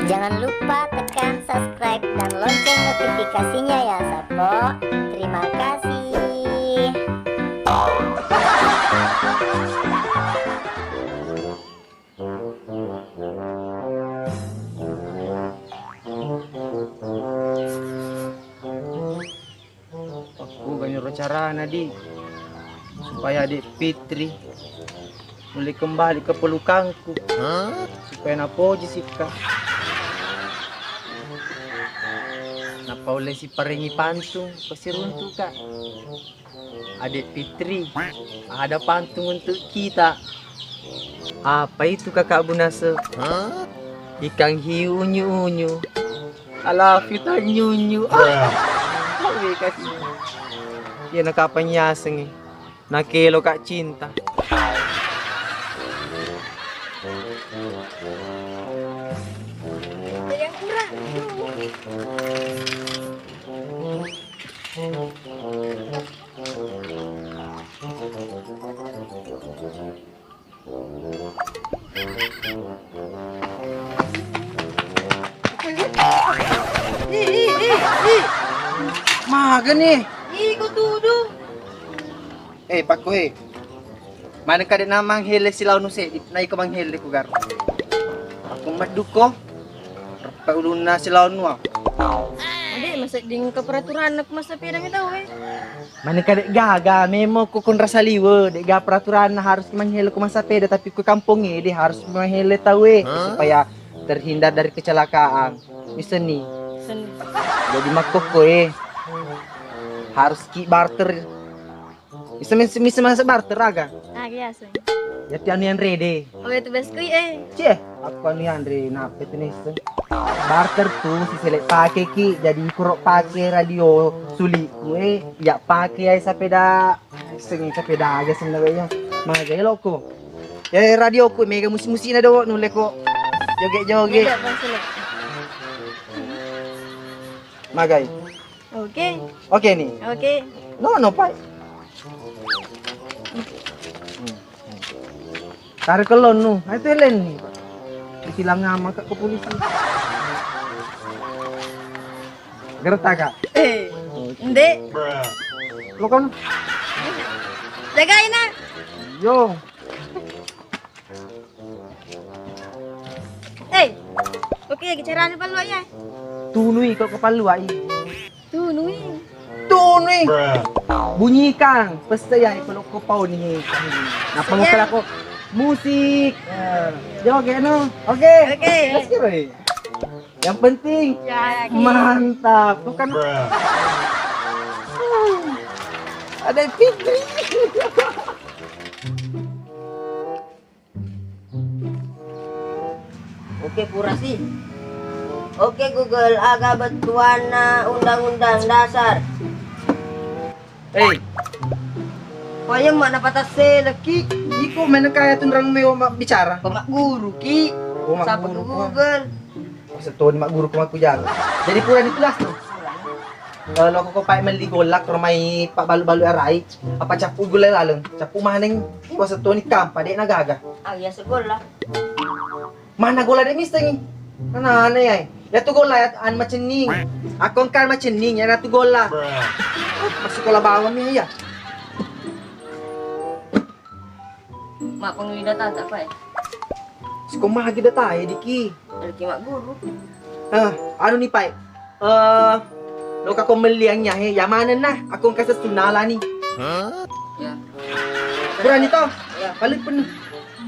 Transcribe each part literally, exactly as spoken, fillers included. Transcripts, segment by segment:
Jangan lupa tekan subscribe dan lonceng notifikasinya ya, Sappo. Terima kasih. Makkuga niro carana, Di, supaya Adek Fitri nulle kembali ke pelukangku, supaya napoji sikka. Napaulle siparengi pantung, pasiruntuka. Adek Fitri, ada pantung untuk kita. Apa itu, Kakak Bunase? Ikan hiu unyu-unyu. Alafi tanyunyu. Ah, kawé kasi. Iya, nakapang yasengngi. Nakélo ka cinta. Yang kurang. Ih, ih, ih, ih. Maga ni? Ih, ko tudu. Eh, Pakko, eh. Maneng kadek na manghele silaonu seddi, naiko manghele ku garo. Aku madduko. Reppe ulunna silaonu, ah. Ade, masedding ke peraturan aku massapeda mi tau, eh. Manengka dek gaga, memang ko konra saliwe, dek ga peraturanna harus ki manghele ko massapeda, tapi ko kampong e, dek harus manghele tau e, supaya terhindar dari kecelakaan. Misalni. Jadi makkokko e, harus ki barter. Bisa, bisa, bisa masuk barter aga? Ah, biasa. Jadi anu yang rede. Oh, itu beskui, eh. Cie, aku anu yang re, napa itu nih? Barter tuh, si selek pake ki, jadi kurok pake radio suliku, eh, ya pake ai sepeda, seng sepeda aja sebenarnya. Magai loko. Ya radioku mega musik-musik na do, nulle ko joget-joget. Beda, Bang Sulek. Magai. Oke. Oke ni. Oke. No, no, Pak. Tarik kelon nu, itu Helen ni. Ditilang sama ke polisi. Gerta kak. Eh, ndek. Lo kan? Jagain ah. Yo. Eh, oke, caranya pallu ya. Tunui kok kepallu ai. Tunui. Tunui. Bunyikan, pesta ya, kalau kau pau ni. Napa mau aku? Musik. Joget no. Oke. Oke. Let's go, eh. Yang penting mantap. Tuh kan. Ada Fitri. Oke, pura sih. Oke, Google, aga bettuanna Undang-Undang Dasar? Eh. Payang mak napatasse leki. Iko mana kaya tunrang mewa mak bicara. Ko magguru ki. Oh, magguru. Google. Maksud Toni magguru ko makku jago. Jadi pura ni tugas tu. Eh, loko ko pae melli golla, ko mai pabbalu-balu arai, apa cappu gula laleng, cappu maneng, iwase Toni kampa, dek na gaga. Ah, iya segolla. Mana golla dek mistengi? Nana aneh ai. Ya tu golla ya, an macenning. Aku engkan macenning, ya na tu golla. Masuk golla bawang ni ya. Mak penguli data tak apa ya? Siko magi data ya diki. Ada ki mak guru. Ah, anu ni pai. Eh, lo kako melli yang nyahe, ya mana nah? Aku engka sesunala ni. Ya. Kurang ni to? Ya. Balik penuh.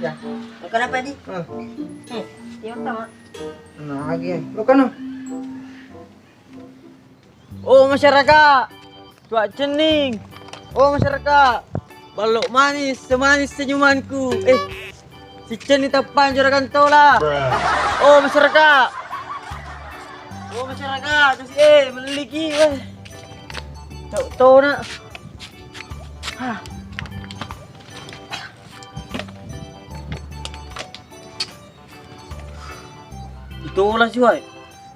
Ya. Lo kenapa di? Ah. Hmm. Iya, Mak. Nah, lagi. Lo kan? Oh, masyarakat, cuak cening. Oh, masyarakat, balok manis, semanis senyumanku. Eh, si Cenni tappang juragan tola. Oh, masyarakat. Oh, masyarakat, terus eh, meliki, weh. Tau, tau nak. Hah. Itola siwae.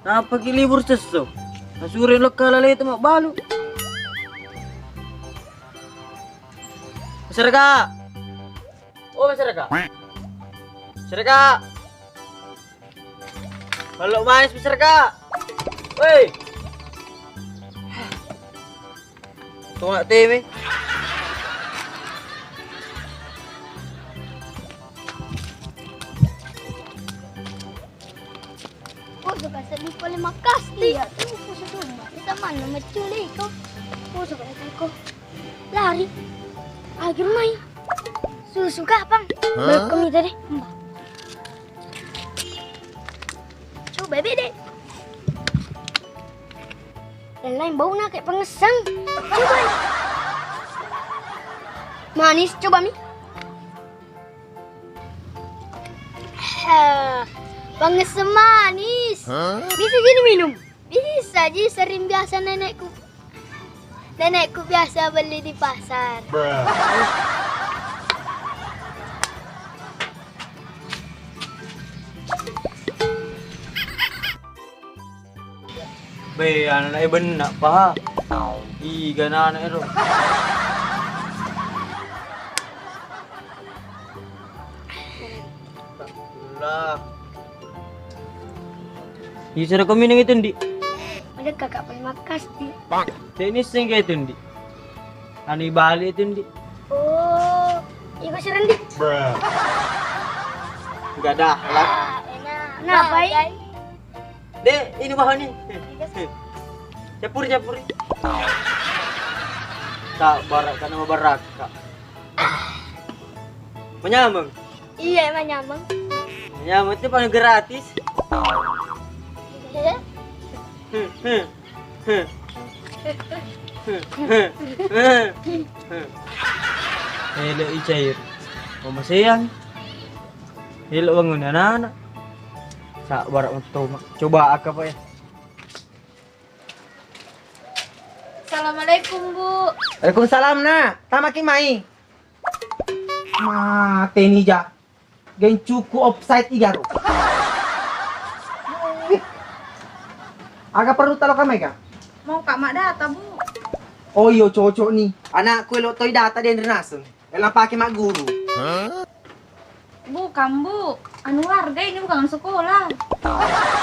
Napaki libur sesso. Nasuro lokka laleta mabbalu. Masyarakat. Oh, masyarakat. Masyarakat. Kalau manis besar, Kak. Woi. Tolak teme. Oh, suka sedih pole makasti. Iya, tuh, pusu domba. Kita mana mencuri kau? Oh, suka sedih kau. Lari. Akhir mai. Susu kapang. Hah? Belum tadi. Mbak. Coba bede. Lain-lain bauna kayak pengesseng. Coba. Manis, coba mi. Eh, pengesseng manis. Hah? Bisa gini minum. Bisa ji, sering biasa nenekku. Nenekku biasa beli di pasar. Be, anak e benak pa. Iga anak ero. Astagfirullah. Iya, cara kau minum itu, Ndi? Ada kakak paling makasti. Teknis sing kayak itu, Ndi. Anu balik itu, Ndi. Oh, iko serang, Ndi. Enggak ada lah. Enak. Kenapa, i? Dek, ini bahan nih. Campur, campur. Tak barak, karena barak, Kak. Menyameng. Iya, emang nyameng. Menyameng itu paling gratis. Iya. Hmm, hmm, hmm. Hmm, hmm, hmm, hmm. Ele i cair. Mama sayang. Ele bangun anak-anak. Sa barak metto, Mak. Coba akka, Pak, ya. Assalamualaikum, Bu. Waalaikumsalam, Nak. Tamaki mai. Mate ni ja. Gencuku offside iga ro. Aga perlu talo kamai ka? Mau ka maddata, Bu. Oh iyo, cocok ni. Anakku elo toi data di Andri Naseng. Elo pake magguru. Bukan, Bu. Anu warga ini bukan sekolah.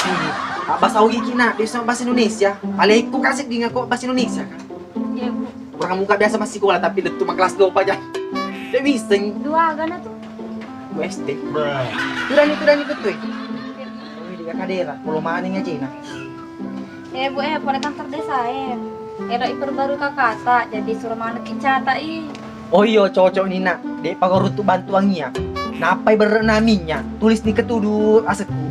Ih, bahasa Ugi ki, Nak, biasa bahasa Indonesia. Alekku kasih dinga kok bahasa Indonesia kan. Iya, Bu. Orang muka biasa masih sekolah tapi detu kelas dua aja. Dia bisa. Dua agana tuh. Dua S D. Udah nih, udah nih betul. Wih, dia kadera, pulau maning aja nah. Eh, Bu, eh, pole kantor desa, eh. Ero iperbarui kakata, jadi suruh maneng ki cata i. Oh iyo, cocok ni, Nak. Dek pagau runtu bantuang iya. Napai berre naminya, tulis ni ketudu asekku.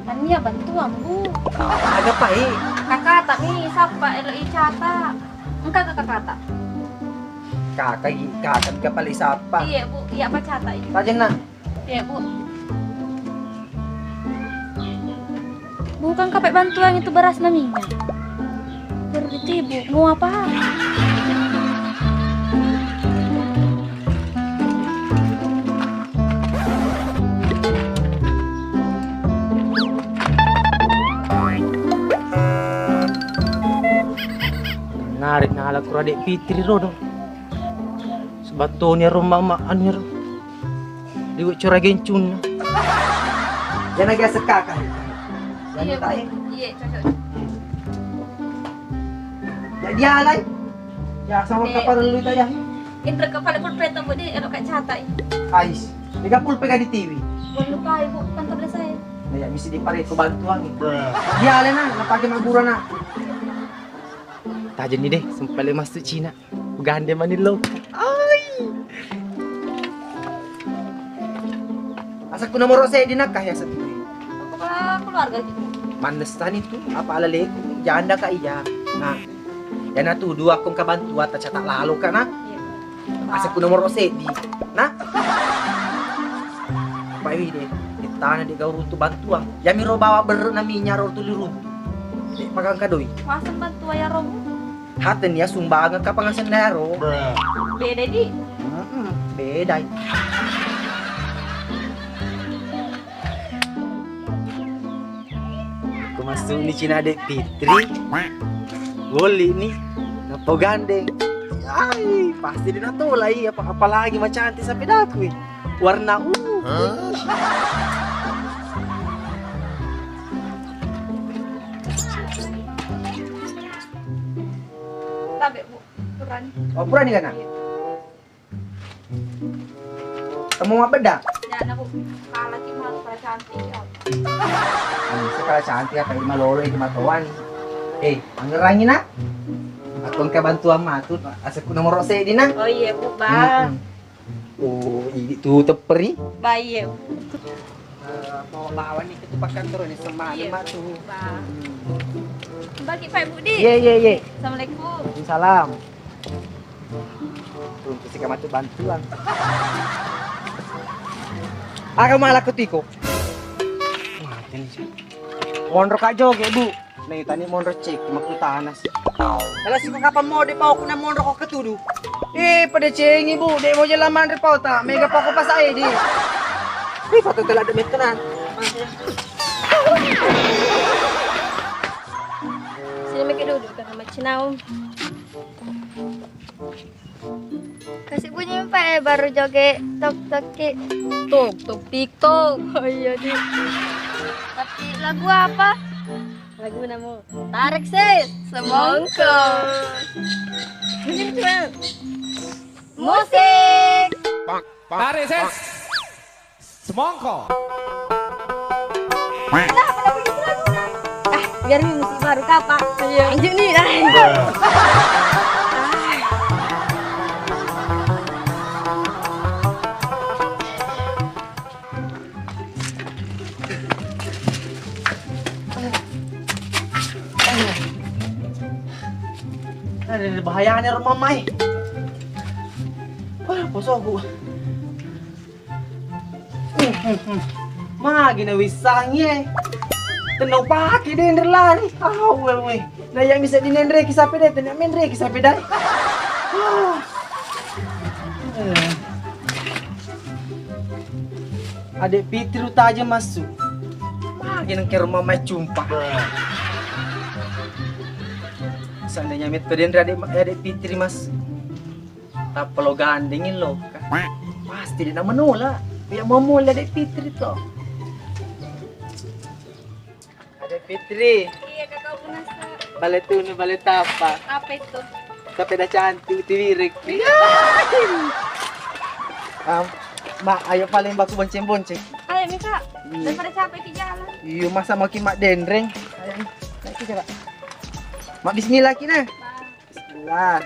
Kan iya bantuang, Bu. Aga pa, eh? Kakata mi, sapa ero i cata. Engka ke kakata? Kakak i, kakak ke paling sapa? Iya, Bu. Iya, apa cata i? Tajen, Nak. Iya, Bu. Bukan kapek bantuan itu beras na minyak. Baru ditibu, mau apa? Narik nala kura dek Fitri rodo. Sebatoni ro mama anu ro. Liwe cura gencunna. Jana ga sekaka. Iya, Bu. Iya, cocok. Jadi alai. Ya sama kapal lu tanya. Indra kepala pulpen temu di ero kak catai. Ais. Ega pulpen ga di T V. Belum lupa, Ibu, kantor desa ya. Nah, ya mesti dipareto bantuan. Dia alai na, napake magura na. Tajeng ni deh, sempat le masuk Cina. Ugande mani lo. Ai. Asakku nomor seddi nakka ya satu. Keluarga gitu. Manessani tu apa alaleku janda ka iya. Nah, yana tu dua kong kabantu atau catat lalu kana. Iya. Asakku nomor seddi. Nah. Apa ini deh? Ditana di gauru tu bantuan. Yami ro bawa berre na minyak ro tu liruntu. Dek pagang kadoi. Masang bantuan ya ro. Hate nia sumbangeng ka pangasenna ero. Beda di. Mm-mm, bedai. Ko masuk ni Cina dek Fitri. Goli ni. Napau gandeng. Ai, pasti dia natolai apa apalagi macantik sampai daku. Warna ungu. Hah? Oh, purani kana? Temu mabbeda? Ya, aku kalah ki, mau kalah cantik, ya. Hmm, saya kalah cantik, apa ini malolo ini matoan. Eh, mangerangi, nak? Aku engka bantuan matu, asekku nomor seddi, nak. Oh iya, Bu, Bang. Mm-mm. Oh, idi tu tepperi. Baik, Bu. Eh, bawa-bawa ni ketupakan terus ni, semangat. Iya, matu. Bang. Hmm. Bagi Pak Budi. Iya, iya, iya. Assalamualaikum. Waalaikumsalam. Untuk si kamatu bantuan. Aga malah kutiko. Mati ni. Monro ka joge, Bu. Nei tani monro cek makku tanas. Kalau si kapang mode pau kuna monro ko ketudu. Eh, pada cengi, Bu, de mo jela manre pau ta. Mega pau ko pasa edi. Ih, patu telah demi tenan. Sini meke duduk karena macinau. Kasih bunyi empat, eh, baru joget tok tok ki. Tok tok TikTok. Oh iya, Di. Tapi lagu apa? Lagu namu. Tarik ses, semongko. Musik. Tarik ses. Semongko. Ah, biar ini musik baru kapa. Iya. Lanjut nih. Ada bahayanya rumah mai. Wah, posoku. Magi na wissangi e. Tenna upake denre lari. Awe we. Na iya misa dinenreki sapedai, tenna menreki sapedai. Ah. Eh. Adek Fitri utaja massu. Magi nengke rumah mai cumpa. Seandainya metto denre adek, adek Fitri massu. Tappa lo gandengi lo, pasti de' na menolak. Ya mau mulai Adek Fitri to. Adek Fitri. Iya, Kakak Bunasa. Bale tunu, bale tapa. Apa itu? Sepeda cantik, tiwirek. Iya. Am, Mak, ayo paling baku bonceng-bonceng. Ayo, Mika. Hmm. Daripada capek di jalan. Iyo, masa mau ki mak denreng. Ayo, naik ki coba. Mak bismillah ki nah. Bismillah.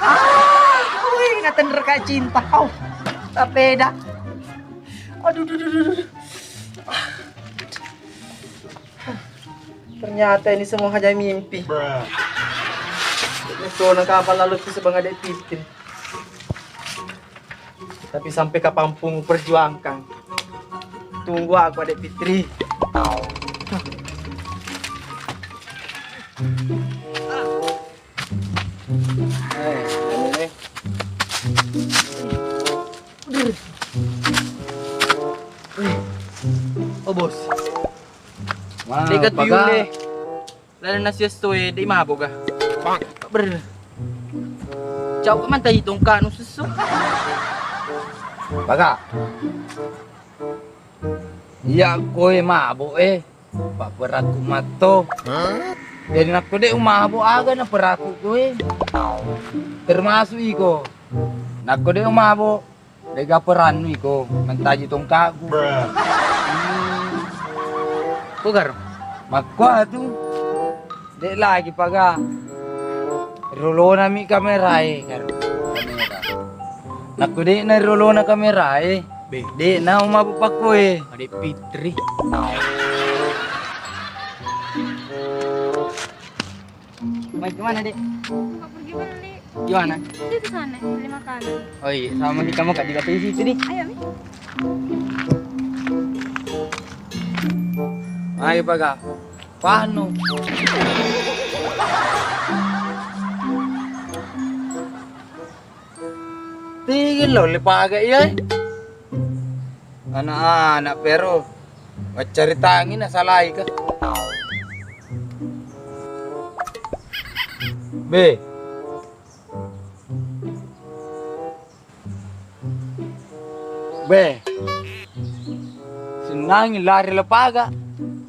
Ah, wih, natenre ka cinta. Au, sepeda. Aduh, duh, duh, duh, duh. Ternyata ini semua hanya mimpi. Ini sono kapal lalu tu sebang Adek Fitri. Tapi sampai kapanpun perjuangkan. Tunggu aku, Adek Fitri. Eh, eh. Oh, Bos. Wah, tiga tuyul deh. Lalu nasi es toe, de' mabo ga? Ber. Cau ka mantai tongka nu susu. Baga. Iya koe mabo e. Pak perakku matto. Jadi nakko de' umabo aga na perakku koe. Termasuk iko. Nakko de' umabo. Dega perannu iko mentaji tongkakku. Ko garo? Makkuatu. De' lagi paga. Rolona mi kamera e, garo. Kamera. Nakko de' na rolona kamera e. Be. De' na umabo pakkoe. Adek Fitri. Mai kemana, Dek? Mau pergi beli. Di mana? Itu ke sana, beli makanan. Oh iya, sama kita mau Kak juga pergi situ, Dek. Ayo, Mi. Ayo, Pak, Kak. Panu. Tinggi lo le paga iya. Anak-anak pero. Waccaritangi na salai ka. Be. Be. Senangi lari lepaga.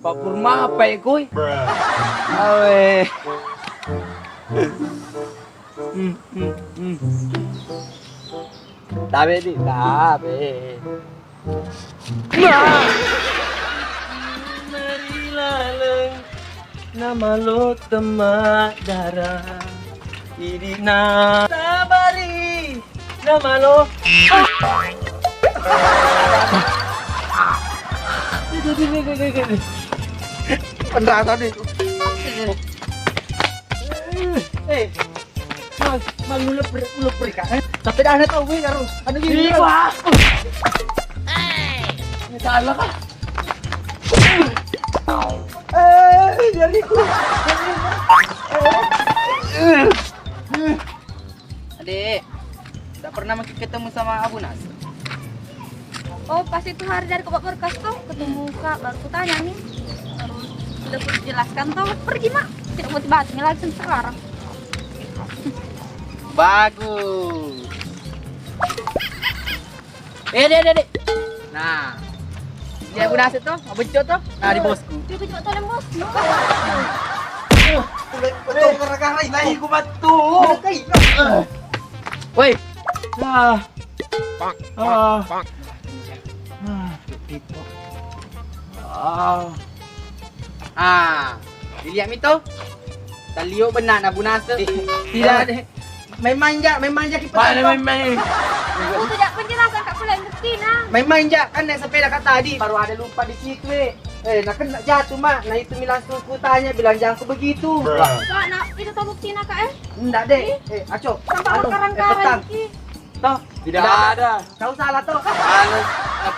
Pak Purma apa ya koi? Awe. Hmm, hmm, hmm. Tabe di, tabe. Nah. Mari laleng namalo temma darah. Idina sabari namalo. Penrasa nih. Eh. Mal, mal, lu lepri, lu lepri, Kak. Eh, tapi dah ada tahu gue, karo. Anu gini, Ih, Kak. Wah. Ini salah, Kak. Eh, jariku. Adik, tak pernah makin ketemu sama Abu Nasir. Oh, pas itu hari dari ke Pak Berkas tuh, ketemu Kak, baru kutanya nih. Terus sudah kujelaskan tuh, pergi, Mak. Tidak mau dibahas ini lagi sampai sekarang. Bagus. Eh, dek, dek, dek. Nah. Dia Abu Nasir tuh, Abu Cok tuh. Nah, di bosku. Dia Abu Cok tuh, bos. Betul, gara-gara ini aku batu. Woi. Ah. Ah. Ah. Ah. Ah. Dilihat mi to. Talio benar na Abu Nasir. Tidak ada. Main manja, main manja ki. Mana main manja? Aku tidak penjelasan, Kak, pula buktina. Main manja kan naik sepeda kata tadi. Baru ada lupa di situ, eh. Eh, nak kena jatuh, Mak. Nah, itu mi langsung ku tanya, bilang jangan ku begitu. Kak, nah, itu tuh buktina, Kak, eh. Ndak, dek. Eh, aco. Sampai anu, karang-karang eh, petang. Iki. Toh? Tidak ada. Kau salah, toh. Anu,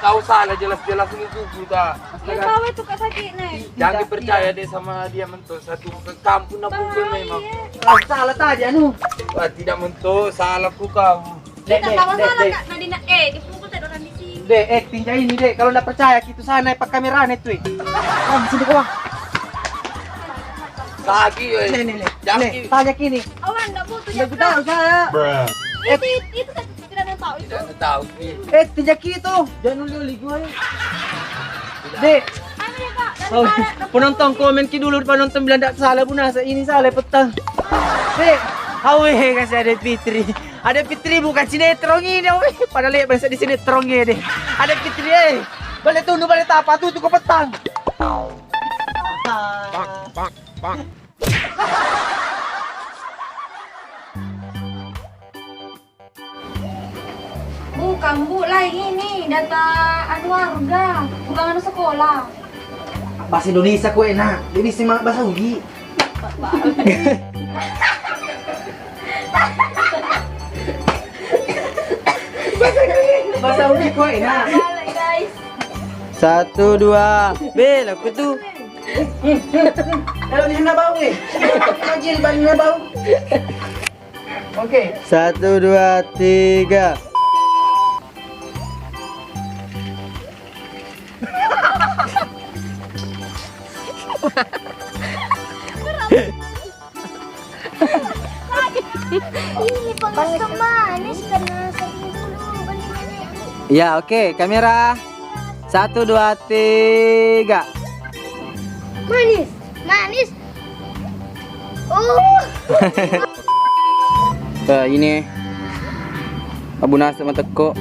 kau salah, jelas-jelas ini kuku, tak. Iya, bawa itu, Kak, sakit, nih. Jangan dipercaya deh sama dia, mentok satu ke kampung, nak pukul memang. Kau salah tadi, anu. Wah, tidak mentok, salah ku kau. Dek, dek, dek, dek. Kak, Nadina, eh, dipukul tadi orang di sini. Dek, acting aja ini, dek. Kalau ndak percaya, kita sana, pak kamera nih, tuh. Bang, sini, Bang. Lagi, eh. Nih, nih, nih. Nih, tanya kini. Awan, ndak butuh. Ndak tahu saya. Itu, itu kan tidak ada tahu itu. Tidak ada tahu, nih. Eh, tinjaki itu. Jangan uli-uli gue. Dek. Anu ya, Kak. Oh, penonton komen ki dulu, penonton bilang ndak salah, Bu Nasa, ini salah petang. Dek, awe, kasih ada Fitri. Ada Fitri bukan sinetron ini, awe. Pada lihat bahasa di sinetron ini, deh. Ada Fitri, eh. Balik tunu, balik tapa tuh, tuh ke petang. Bang, bang, bang. Bukan, Bu, lain ini data anu warga, bukan anu sekolah. Bahasa Indonesia kok enak, jadi semangat bahasa Ugi. Bahasa Ugi kok enak. Salah, guys. Satu, dua, bela kutu. Kalau di sana bau, eh. Lagi di balik sana bau. Oke. Satu, dua, tiga. Ini pengestu manis karena sering dulu beli-beli. Ya, oke, kamera. Satu, dua, tiga. Manis, manis. Oh. Tuh, ini Abu Nasir matekko.